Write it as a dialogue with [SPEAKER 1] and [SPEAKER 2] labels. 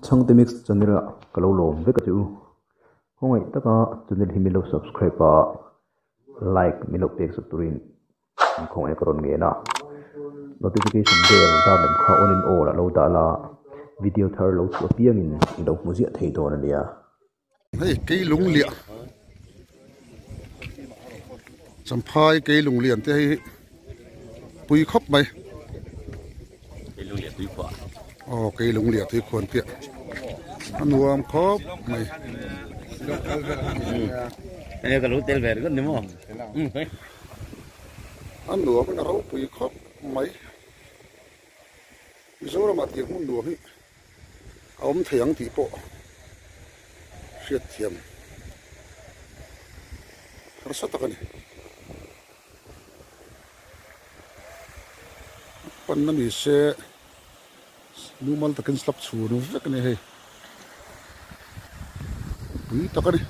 [SPEAKER 1] Chhangte Mix channel ah ka lo lawm vek a che u. Khawngaih taka channel hi min lo subscribe a, like min lo pek sak turin in khawngaih ka rawn ngen a. Notification bell dar lem kha on in all ah lo dah la, video thar lo chhuah apiangin i lo hmu ziah thei dawn a nia.
[SPEAKER 2] Hei Keilungliah Champhai Keilunglian te hei pui khawp mai.
[SPEAKER 3] Keilungliah tuikhuah.
[SPEAKER 2] Aw Keilungliah tuikhuah an piah a nuam khawp mai.
[SPEAKER 3] Enge ka lo tel ve ringawt ni maw?
[SPEAKER 2] A nuam in a ropui khawp mai. Mizoramah tiang hmun nuam hi a awm thei ang tih pawh hriat thiam harsa tak a ni. Panna ni se mumal takin slap chhun vek a ni hei pui tak a ni.